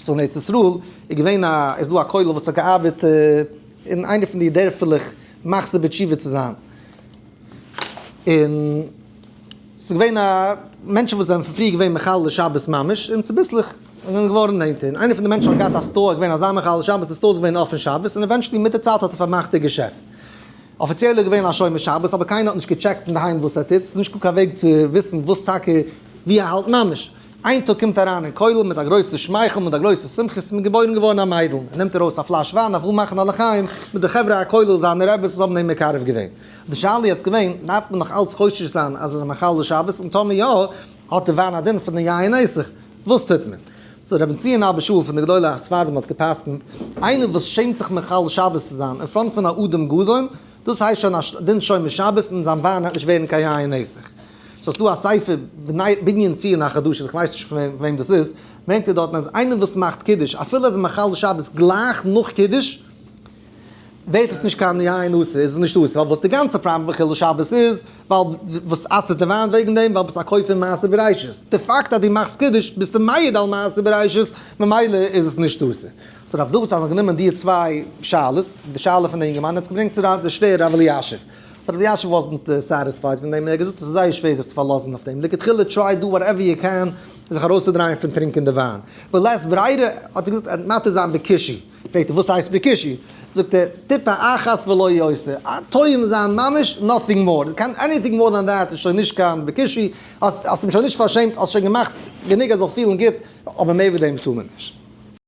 סאו אין ארץ ישראל איז געווען א איז דא א כולל וואס האט געארבעט אין איינע פון די דערפעלעך מחזיר בתשובה צו זיין, און ס'איז געווען א מענטשן וואס זענען פון פריער געווען מחלל שבת ממש, און צוביסלעך זענען געווארן נענטער, און איינער פון די מענטשן האט געהאט א store, געווען אזא מחלל שבת, די store איז געווען אפען שבת, און eventually מיט די צייט האט ער פארמאכט די געשעפט. אפיציעל איז געווען א שומר שבת, אבער קיינער האט נישט געטשעקט אינדערהיים וואס ער טוט, ס'איז נישטא קיין וועג צו וויסן וואס טאקע ווי ער האלט ממש. איין טאג קומט אריין אין כולל מיט א גרויסע שמייכל מיט א גרויסע שמחה, ס'איז מיר געבוירן געווארן א מיידל, ער נעמט ארויס א פלאש וויין, ער וויל מאכן א לחיים מיט די חברה הכולל זיינע רעבעס וואס האבן אים מקרב געווען. די שאלה איז יעצט געווען, דארף מען נאך אלץ חושש זיין אז ער איז מחלל שבת, און טאמער יא, האט די וויין א דין פון די יין נסך, וואס טוט מען? so ר' בנציון אבא שאול פון די גדולי הספרדים האט גע'פסק'נט, איינער וואס שעמט זיך מחלל שבת צו זיין אין front פון א אדם גדול, דאס הייסט שוין א דין שומר שבת און זיין וויין וועט נישט ווערן קיין יין נסך. so ס'דא א ספר בנין ציון החדשות, איך ווייס נישט פון וועם דאס איז, ברענגט ער דארטן אז איינער וואס מאכט קידוש אפילו ער איז מחלל שבת גלייך נאך קידוש, ווערט עס נישט קיין יין אסור, איז עס נישט אסור, ווייל וואס די גאנצע פראבלעם פון חילול שבת איז, ווייל וואס אסר'ט די וויין וועגן דעם, ווייל ביסט א כופר מעשה בראשית, די פאקט אז דו מאכסט קידוש ביסטו מעיד על מעשה בראשית, ממילא איז עס נישט אסור. so רב זילבערשטיין האט גענומען די צוויי שאלות, די שאלה פון די אינגערמאן, און האט עס געברענגט צו די שווער רב אלישיב. רב אלישיב wasn't satisfied פון דעם, און ער האט געזאגט עס איז זייער שווער זיך צו פארלאזן אויף דעם, לכתחילה try do whatever you can זיך ארויסצודרייען פון טרינקען די וויין, בלית ברירה האט ער געזאגט ער וועט מתיר זיין בקישוי. פרעגט ער וואס הייסט בקישוי? זאגט ער, טיפה אחת ולא יותר, א טועם זיין ממש, nothing more, קיין anything more than that איז שוין נישט קיין בקישוי, האסט אים שוין נישט פארשעמט, האסט שוין געמאכט גענוג ער זאל פילן גוט, אבער מער ווי דעם טאר מען נישט.